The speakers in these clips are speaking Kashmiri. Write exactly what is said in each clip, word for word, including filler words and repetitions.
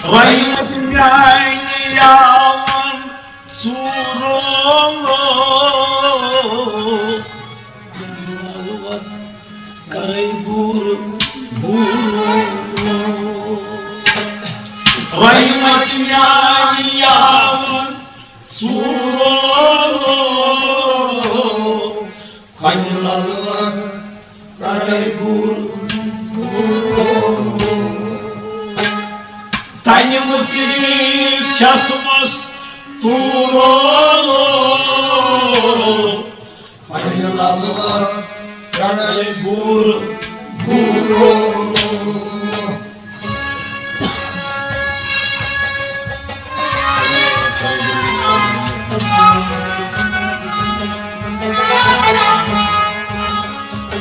رحمت میانہِ یاون ژوٗرو، کرے گوٗر گوٗرو۔ رحمت میانہِ یاون ژوٗرو، کنہِ للوت کرے گوٗر گوٗرو۔ تنہِ مُژری چھس مس توٗرو، کنہِ للوت کرے گوٗر گوٗرو۔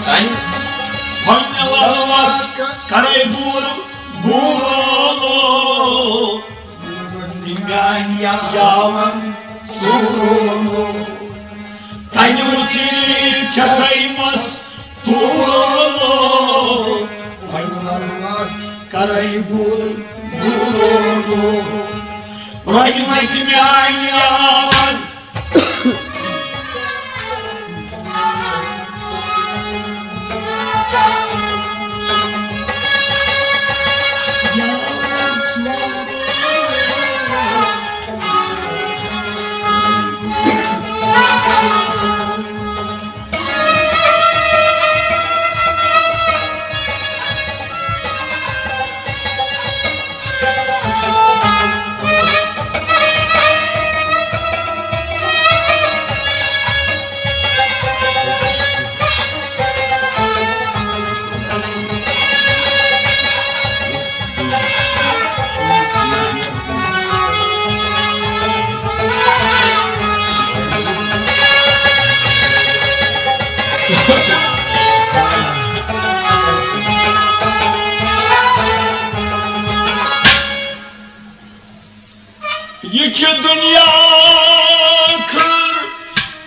کنہِ للوت کرے گوٗر گوٗرو، تِم میانہِ یاون ژوٗرو۔ تنہِ مُژری چھسے مس توٗرو، وۄنۍ کرے گوٗر گوٗرو۔ رۄنہِ متہِ میانہِ یاون۔ یہِ چھُ دُنیا خٲر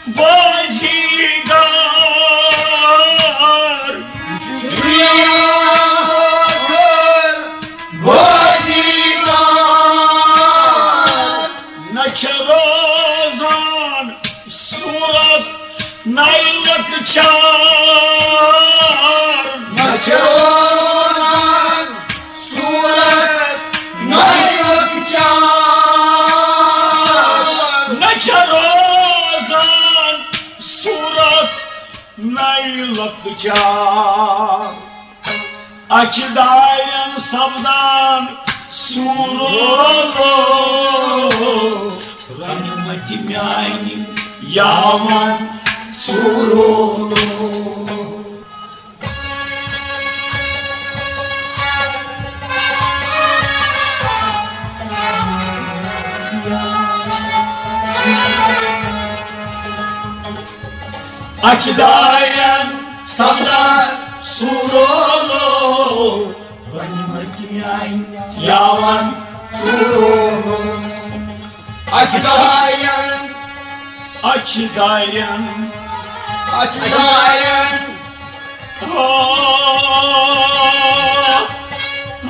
بازی دار۔ دُنیا خٲر بازی دار۔ نہ چھِ روزان صوٗرت نَے لۄکچار۔ نہ چھِ روزان صوٗرت نَے لۄکچار۔ نہ چھِ روزان صوٗرت نَے لۄکچار۔ اَچھِ دارٮ۪ن سپدان صوٗرو، رۄنہِ متہِ میانہِ یاون ژوٗرو۔ اَچھِ دارٮ۪ن سپدان صوٗرو، رۄنہِ متہِ میانہِ یاون ژوٗرو۔ اَچھِ دارٮ۪ن، اَچھِ دارٮ۪ن، اَچھِ دارٮ۪ن۔ آ،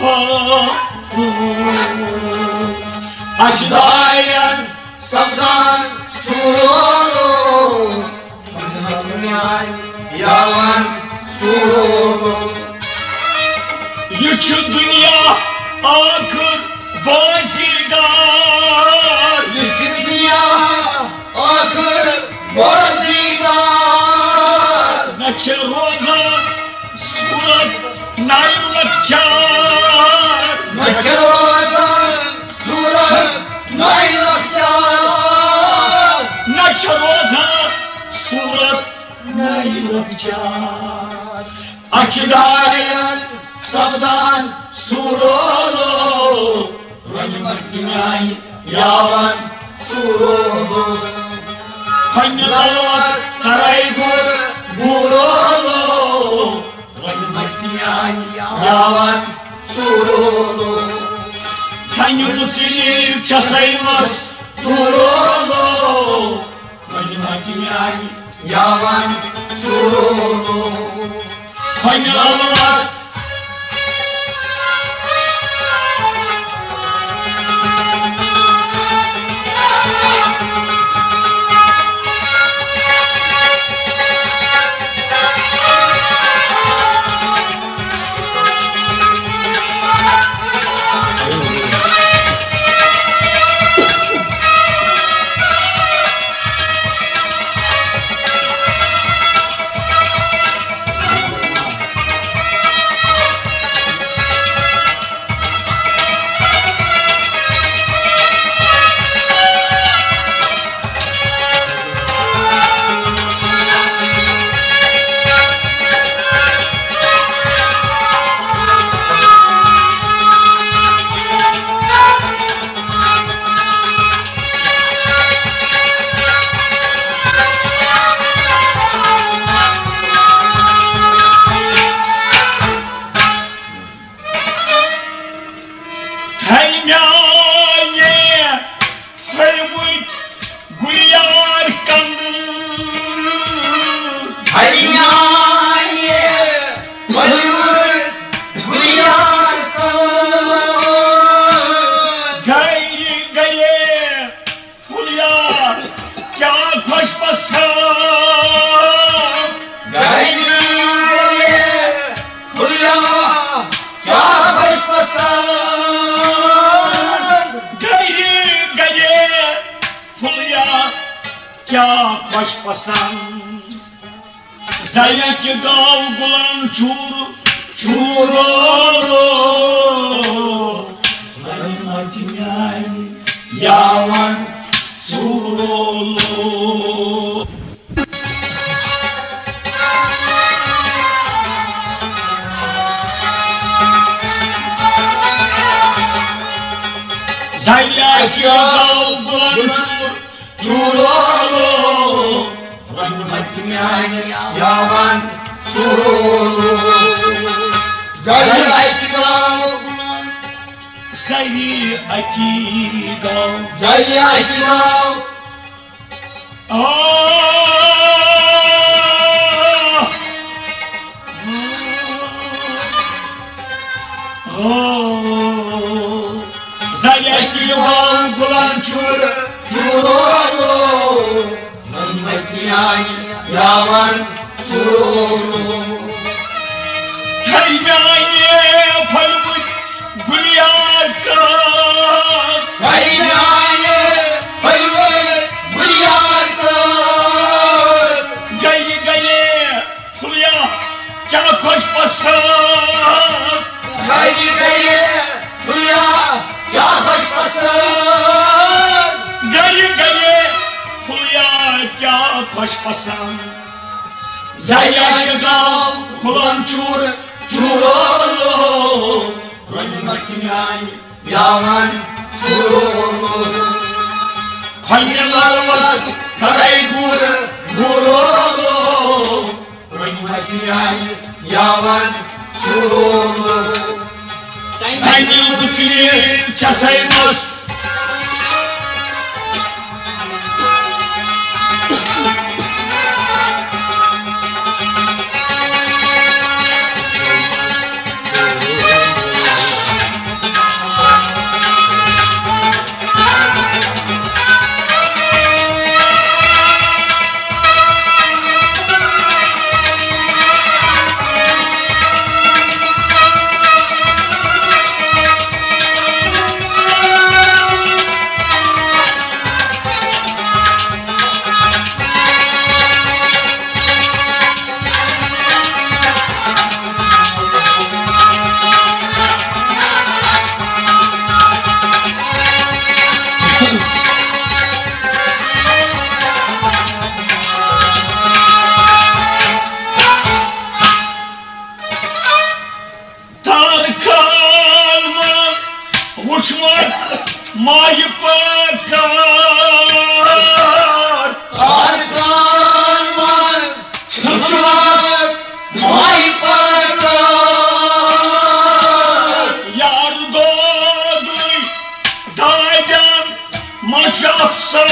آ، آ۔ اَچھِ دارٮ۪ن سپدان صوٗرو، یاون صوٗرو۔ یہِ چھُ دُنیا ٲخٕر بازی دار۔ یہِ چھُ دُنیا ٲخٕر بازی دار۔ نہ چھِ روزان صوٗرت نَے لۄکچار۔ نہ چھِ روزان صوٗرت نَے لۄکچار۔ نہ چھِ روزان صوٗرت نَے لۄکچار۔ اَچھِ دارٮ۪ن سپدان صوٗرو، رۄنہِ متہِ میانہِ یاون ژوٗرو۔ کنہِ للوت کرے گوٗر گوٗرو، رۄنہِ متہِ میانہِ یاون ژوٗرو۔ کنہِ مُژری چھسے مس توٗرو، رۄنہِ متہِ میانہِ یاون ژوٗرو۔ کنہِ للوت میانہِ پھٔلۍ مٕتۍ گُلیار کندٕ۔ ہر میانہِ پھٔلۍ مٕتۍ گُلیار کندٕ۔ گرِ گرے پھُلیا کیٛاہ خۄش پسند۔ گرِ گرے پھُلیا کیٛاہ خۄش پسند۔ گرِ گرے پھُلیا کیٛاہ خۄش پسند۔ زَیہِ اَکہِ گاو گُلَن چوٗر، چوٗرولو۔ رحمت میانہِ یاوَن چوٗرولو۔ زَیہِ اَکہِ گاو گُلَن چوٗر، چوٗرولو۔ رحمت میانہِ یاوَن چوٗرولو۔ زَیہِ اَکہِ گاو، زَیہِ اَکہِ گاو، زَیہِ اَکہِ گاو۔ آ، آ، آ۔ زَیہِ اَکہِ گاو گُلَن چوٗر، چوٗرولو۔ رحمت میانہِ یاوَن چوٗرولو۔ تھَے میانہِ پھٔلۍ مٕتۍ گُلیار کار۔ تھَے میانہِ پھٔلۍ مٕتۍ گُلیار کار۔ گرِ گرے پھُلیا کیٛاہ خۄش پسند۔ گرِ گرے پھُلیا کیٛاہ خۄش پسند۔ گرِ گرے پھُلیا کیٛاہ خۄش پسند۔ زَیہِ اَکہِ گاو گُلَن چوٗر، چوٗرولو۔ رحمت میانہِ یاوَن چوٗرولو۔ کھۄلہِ لَڑوَت کھرَے گُر، گُرولو۔ رحمت میانہِ یاوَن چوٗرولو۔ تَمہِ بُژلہِ چھَسَے مَس۔ تارکن منٛز وُچھمُت مایہِ پٲکار۔ تارکن منٛز وُچھمُت مایہِ پٲکار۔ یار دودُے دادٮ۪ن مچھ افسار۔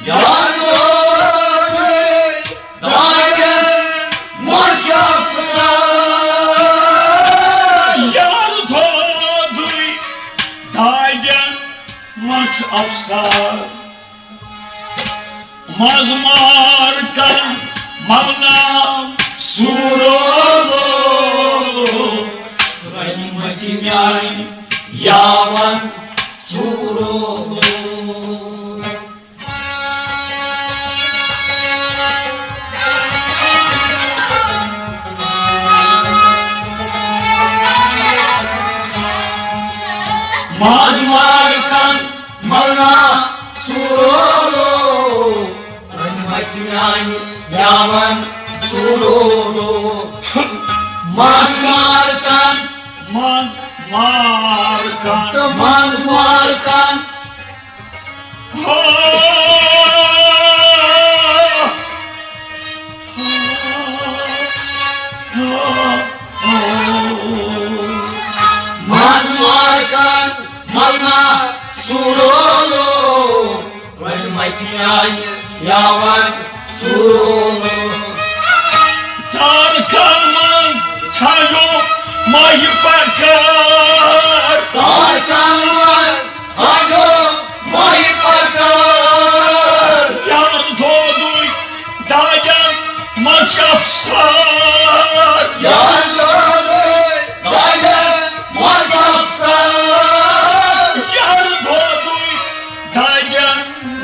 یار دودُے دادٮ۪ن مچھ افسار۔ یار دودُے دادٮ۪ن مچھ افسار۔ منٛز مار کن ملنام سورولو۔ رحمت میانہِ یاوَن چوٗرولو۔ منٛز مار کن ملنام سورولو۔ رحمت میانہِ یاوَن چوٗرولو۔ منٛز مار کن، منٛز مار کن، تہٕ منٛز مار کن۔ ہو، ہو، ہو، ہو۔ منٛز مار النا سورولو، وۄنۍ متہِ میانہِ یاوان سورولو۔ تارکن منٛز ژھانٛڈو ماہہِ پکار۔ تارکن منٛز ژھانٛڈو ماہہِ پکار۔ یار دودُے داجن منٛز چھِ افسار۔ یار دودُے داجن منٛز چھِ افسار۔ یار دودُے داجن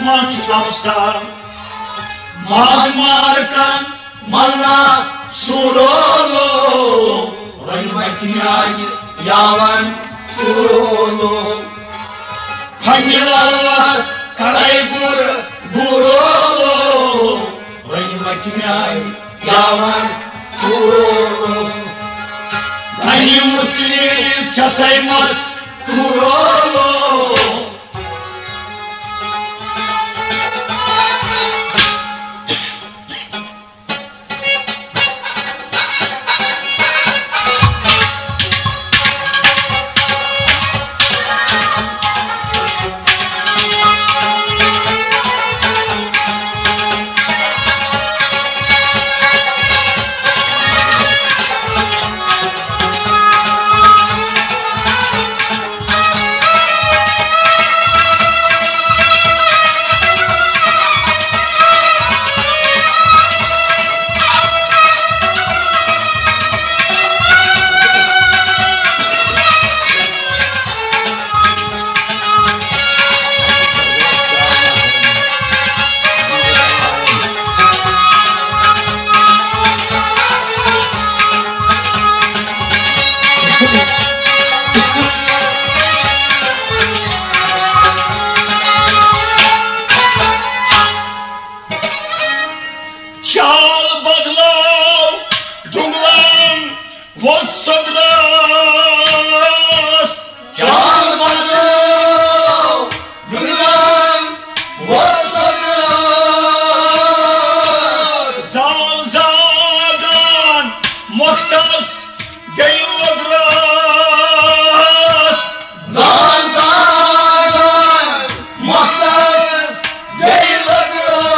منٛز چھِ افسار۔ ماز مارکن ملنا سورولو، وۄنۍ متہِ میانہِ یاوان سورولو۔ پھنہِ لالس کرے گر گُرولو، وۄنۍ متہِ میانہِ یاوان سورولو۔ دنہِ مُژرِ چھسے مس گُرولو۔ چال بدلاو، دُگلن ووت سۄدراس۔ چال بدلاو، دُگلن ووت سۄدراس۔ زال زاگان مۄختس گٔیہِ لدراس۔ زال زاگان مۄختس گٔیہِ لدراس۔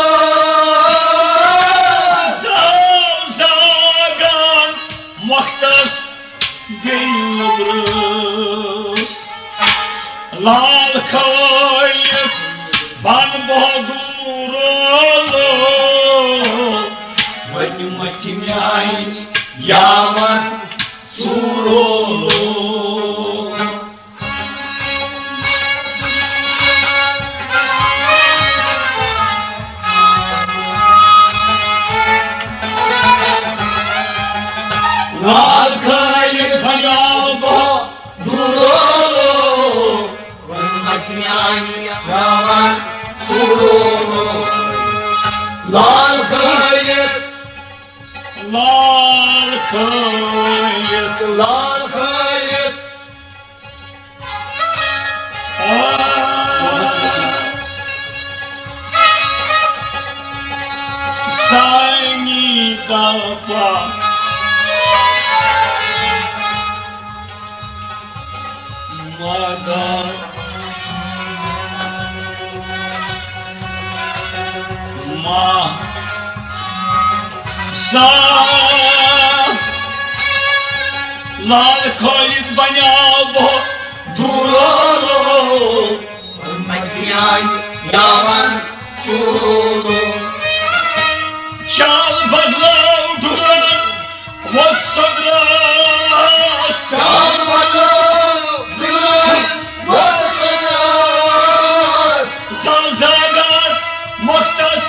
زال زاگان مۄختس گٔیہِ لدراس۔ لال خٲلِد بن بہادُر اولو، وۄنۍ متہِ میانہِ یاوان سورولو۔ لال خٲلِد بنیو بہادُر اولو، وۄنۍ متہِ میانہِ یاوان سورولو۔ لال خٲلِد، لال خٲلِد، لال خٲلِد۔ آ، سانی دپا مگر ما سا لال خالد بنیاو بہادُر اولو۔ مدیان یاوان سورو۔ چال بدلاو دُگلن ووت سۄدراس۔ چال بدلاو دُگلن ووت سۄدراس۔ زال زاگان مۄختس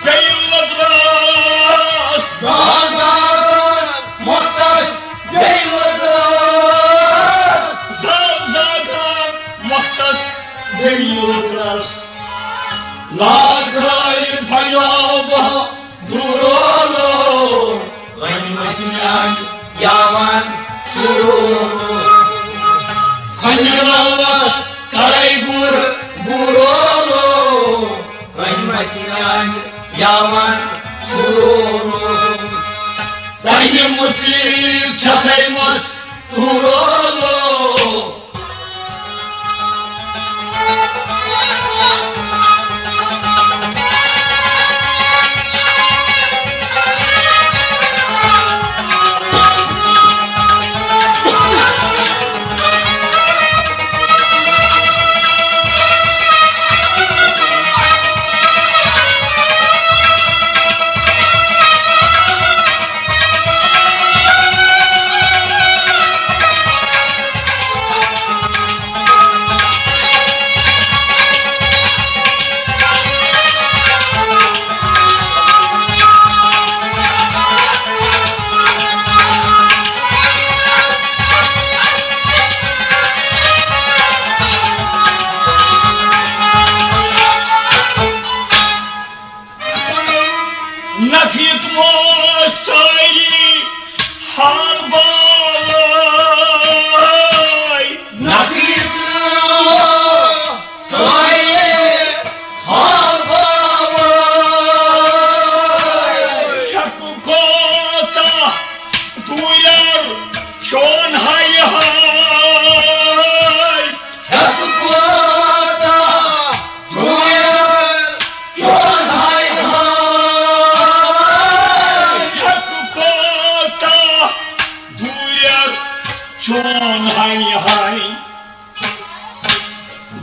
گٔیہِ لدراس۔ زال زاگان مۄختس گٔیہِ لدراس۔ زال زاگان مۄختس گٔیہِ لدراس۔ لال خالد بنیو بہادُر اولو۔ وۄنۍ متہِ میانہِ یاوان سورو۔ کھۄنہِ لالس کرے بُر بُر اولو۔ وۄنۍ متہِ میانہِ یاوان سورو۔ تۄہہِ مُژِر چھسے مستوٗر اولو۔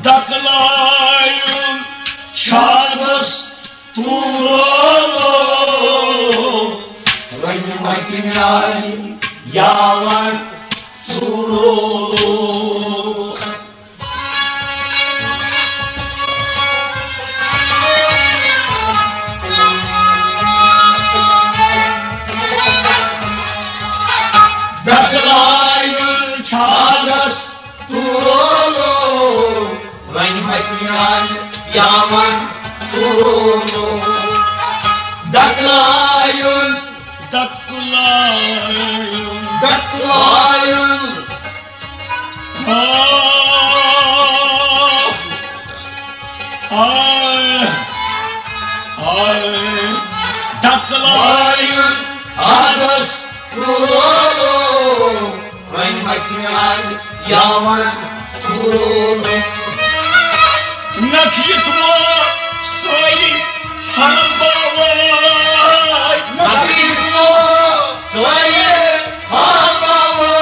دکلایُن چھاگس تورولو، رنہِ متہِ میانہِ یاور ژورولو۔ دکلایُن چھاگس تورولو، رنہِ متہِ میانہِ یاور ژورولو۔ دکلایُن، دکلایُن، دکلایُن۔ آ، آ، آ۔ دکلایُن چھاگس تورولو، رنہِ متہِ میانہِ یاور ژورولو۔ نکھ یتمو سٲری حرم باوے۔ نکھ یتمو سٲری حرم باوے۔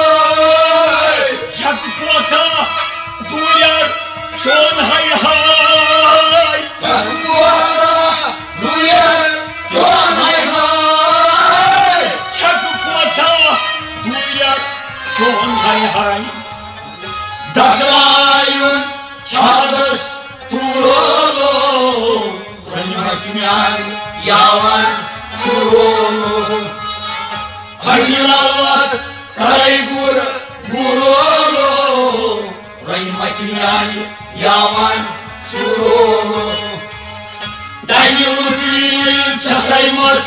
یک کوتاہ دوٗریر چون ہاے ہاے۔ یک کوتاہ دوٗریر چون ہاے ہاے۔ یک کوتاہ دوٗریر چون ہاے ہاے۔ دکلایُن چھاگس تورولو، رنہِ متہِ میانہِ یاور ژورولو۔ کھۄڈِ للوت کرے گُر گُرولو، رنہِ متہِ میانہِ یاور ژورولو۔ دنہِ لُژیٖل چھسے مس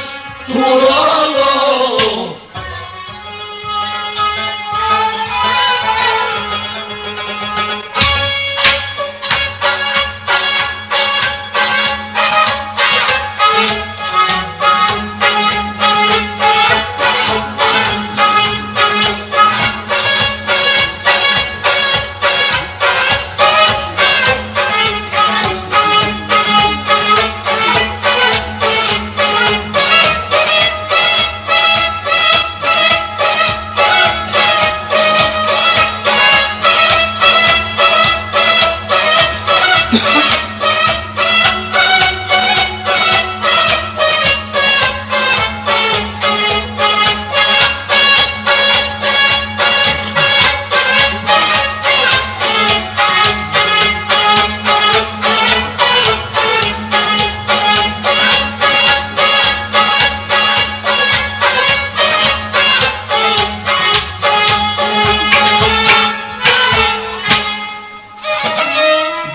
تورولو۔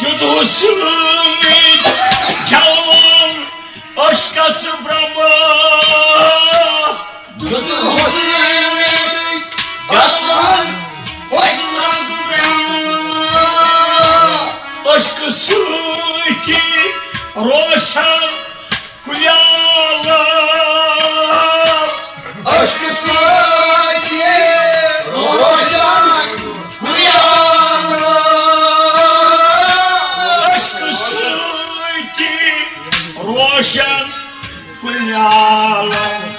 دیُت حسنٕکۍ جلوَن عشقس برٛمہٕ۔ دیُت حسنٕکۍ جلوَن عشقس برٛمہٕ۔ عشقہٕ سۭتی روشن کُلۍ عالم۔ عشقہٕ سۭتی روشن کُلۍ عالم۔ عشقہٕ سۭتی روشن کُلۍ عالم۔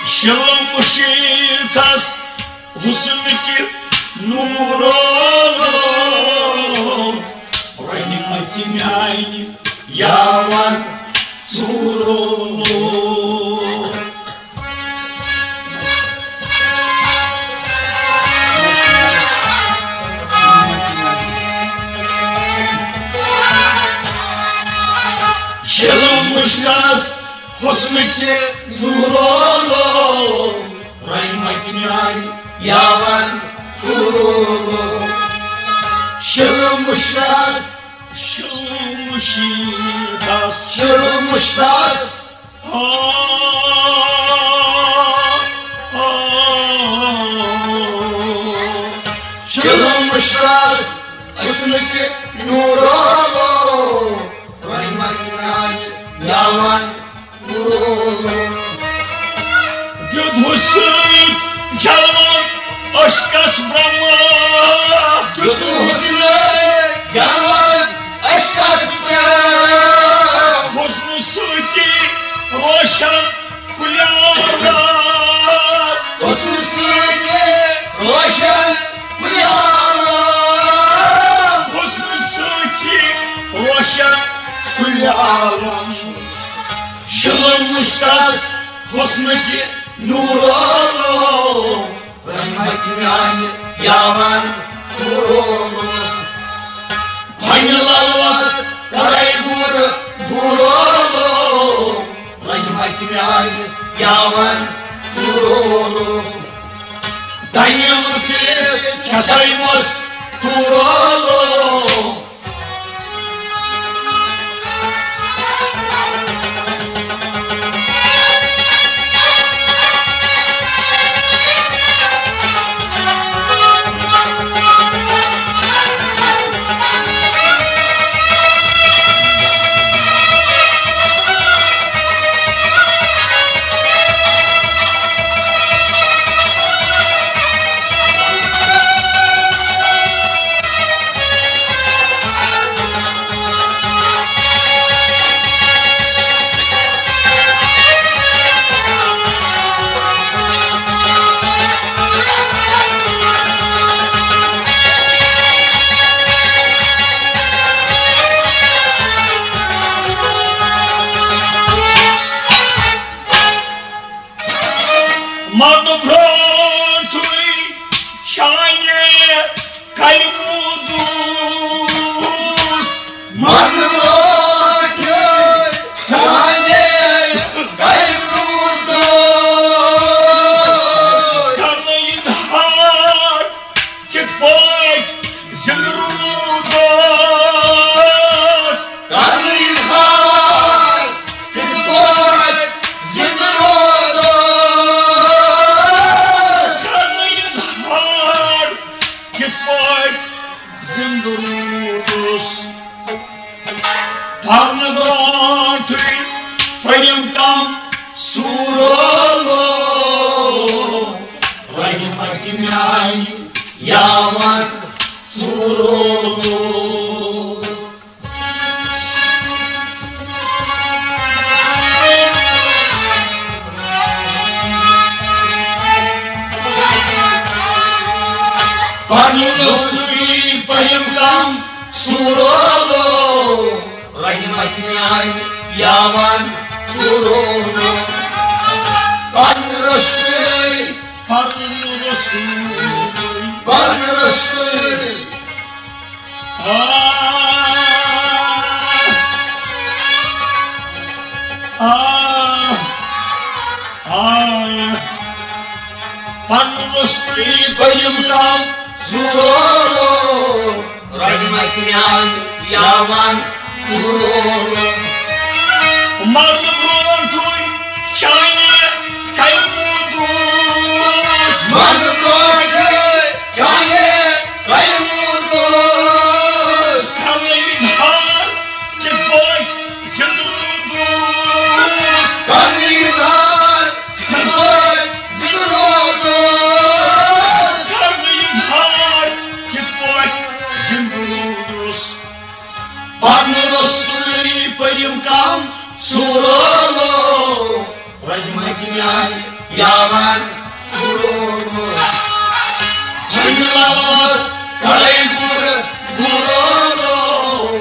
شِلہٕ مُشکَس حسن کہِ نوٗرو، رنہِ متہِ میانہِ یاور ژورو۔ شِلہٕ مُشکَس حسن کہِ نوٗرو، رنہِ متہِ میانہِ یاور ژورو۔ شِلہٕ مُشکَس، شِلہٕ مُشکَس، شِلہٕ مُشکَس۔ آ، آ، آ۔ شِلہٕ مُشکَس حسن کہِ نوٗرو، رنہِ متہِ میانہِ یاور دیُت حسن جلوَن عشقَس برٛمہٕ۔ دیُت حسن جلوَن عشقَس برٛمہٕ۔ حسن سۭتی روشن کُلۍ عالم۔ حسن سۭتی روشن کُلۍ عالم۔ حسنٕکہِ نوٗرو، رحمت میانہِ یاوان سوٗرو۔ کھۄنہِ للوت کرے گُر گُرو، رحمت میانہِ یاوان سوٗرو۔ دنہِ مُفلِس چھسے مس کوٗرو۔ مرنہٕ برونٛٹھٕے چانہِ کلمہٕ دوٗس۔ مرنہٕ برونٛٹھٕے چانہِ کلمہٕ دوٗس۔ کرنہٕ اظہار کِتھ پٲٹھۍ زِندٕ روٗدُس۔ کرنہٕ اظہار کِتھ پٲٹھۍ زِندٕ روٗدُس۔ کرنہٕ اظہار کِتھ پٲٹھۍ زِندٕ روٗدُس۔ پرنہٕ برونٛٹھٕے پٔرِم کم سوٗرو، رحمت میانہِ یاوان سوٗرو۔ پرنہٕ روٚستُے پٔرِم کم سوٗرو، رحمت میانہِ یاوان سوٗرو۔ پرنہٕ روٚستُے، پرنہٕ روٚستُے، پرنہٕ روٚستُے۔ آ، آ، آ۔ پرنہٕ روٚستُے پٔرِم کم سوٗرو، رحمت میانہِ یاوان سوٗرو۔ مرنہٕ برونٛٹھٕے چانہِ کلمہٕ دوٗس۔ مرنہٕ برونٛٹھٕے چانہِ کلمہٕ دوٗس۔ کرنہٕ اظہار کِتھ پٲٹھۍ زِندٕ روٗدُس۔ کرنہٕ اظہار کِتھ پٲٹھۍ زِندٕ روٗدُس۔ کرنہٕ اظہار کِتھ پٲٹھۍ زِندٕ روٗدُس۔ پرنہٕ روٚستُے پٔرِم کم سوٗرو، رحمت میانہِ یاوان سوٗرو۔ کھۄنہِ للوت کرے گُر گُرو،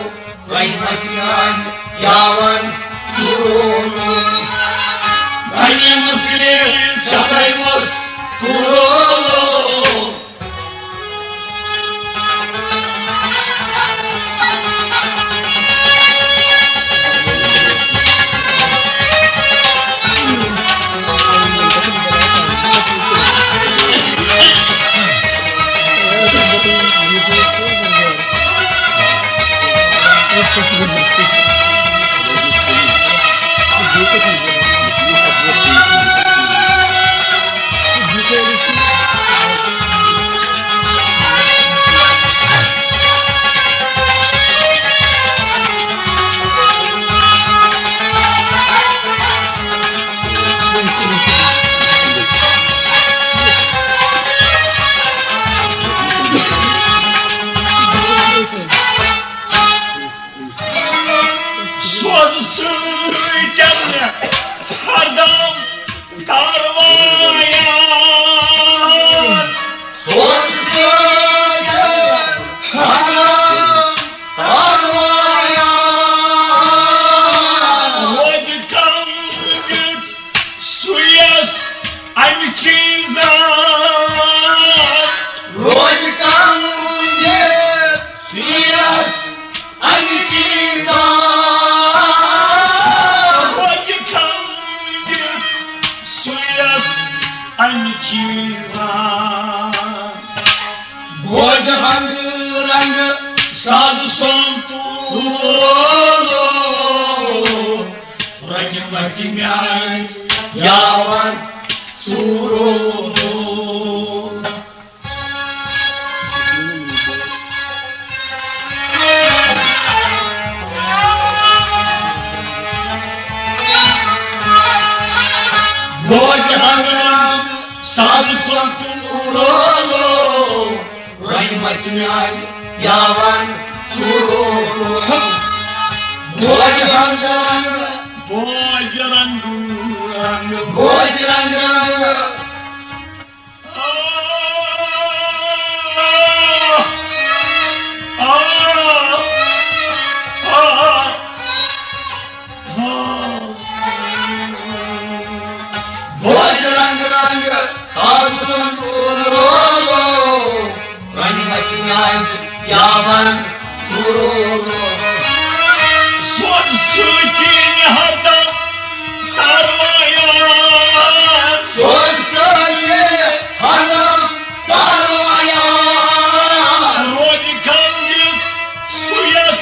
رحمت میانہِ یاوان سوٗرو۔ دنہِ مُفلِس چھسے مس کوٗرو۔ رنگ رنگ ساز سون تورو، رنگ مٹی میان یاور سورو۔ بوج ہنگام ساز سون تورو، رنگ متنی آئی یاوان چورو۔ بوج ہنگام، بوج رنگ رنگ، بوج رنگ رنگ۔ بوج رنگ رنگ ساز سون تورو، رنگ مچنائی یاوان چورو۔ سوز سوچی ہردم تاروایا، سوز سوچی ہردم تاروایا۔ روز کندت سویس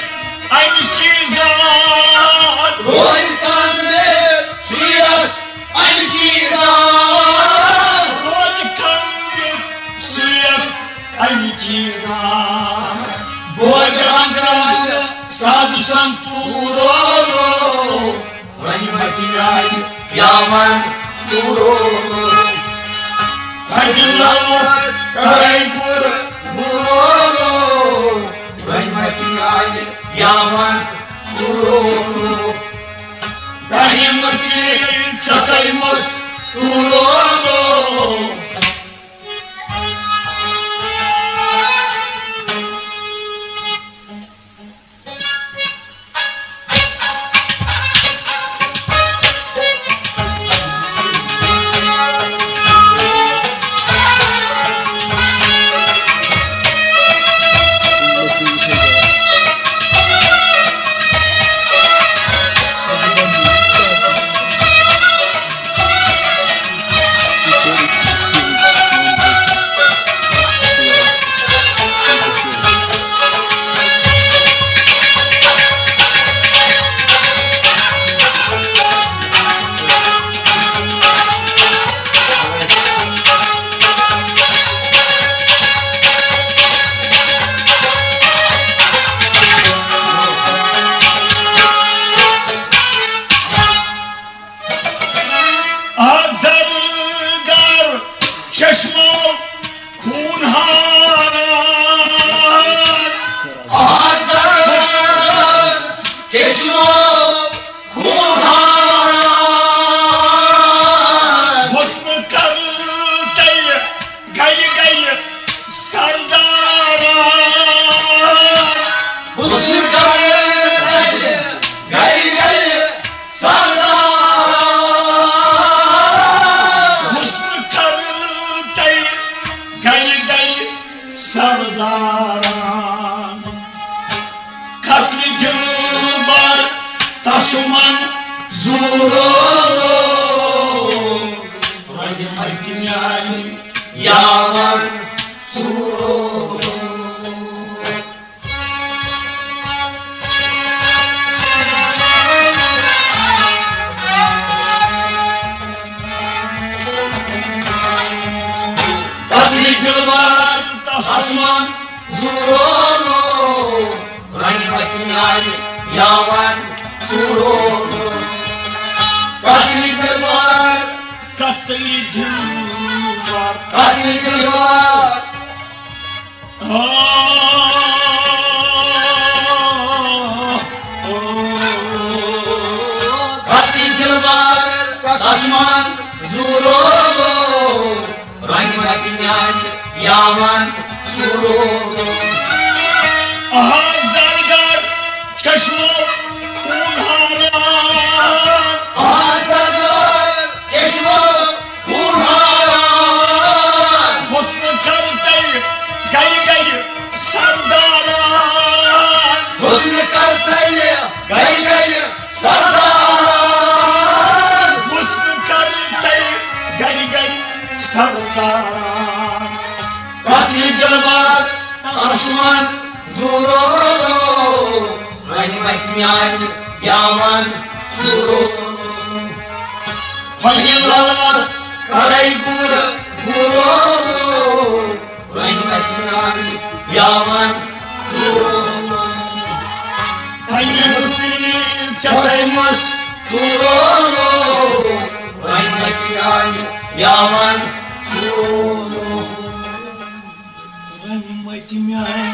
امہ چیزا، روز کندت سویس امہ چیزا، روز کندت سویس امہ چیزا۔ بوج رنگ رنگ ساز سون تورو، رنگ مچنائی یاوان چورو۔ کھجلو کرے گر گورو، رنگ مچنائی یاوان چورو۔ رنگ مچی چسے مس تورو۔ آزرگر چشمو خونہار، آزرگر چشمو خونہار۔ حسن کرتے گلہِ گلہِ سرداران۔ حسن کرتے گلہِ گلہِ سرداران۔ حسن کرتے گلہِ گلہِ سرداران۔ قتل دلبر تسمن زورو، رنگ مچنائی یاوان چورو۔ قتل دلبر تسمن زورو، رنگ مچنائی یاوان چورو۔ قتل دلبر، قتل دلبر، قتل دلبر۔ آہ، آہ۔ قتل دلبر تسمن زورو، رنگ مچنائی یاوان چورو۔ آہ زرگر چشمو خونہاران۔ آہ زرگر چشمو خونہاران۔ حسن کرتے گلہِ گلہِ سرداران۔ حسن کرتے گلہِ گلہِ سرداران۔ حسن کرتے گلہِ گلہِ سرداران۔ قتل دلبر ضرور، وۄنۍ وَتہِ میٛانہِ گٮ۪وَن ضرور۔ خۄنہِ لَلَس کَرَے بُرٕ غرور، وۄنۍ وَتہِ میٛانہِ گٮ۪وَن ضرور۔ خۄنہِ حُسین چھَسَے مَس ضرور، وۄنۍ وَتہِ میٛانہِ گٮ۪وَن ضرور۔ وۄنۍ وَتہِ میٛانہِ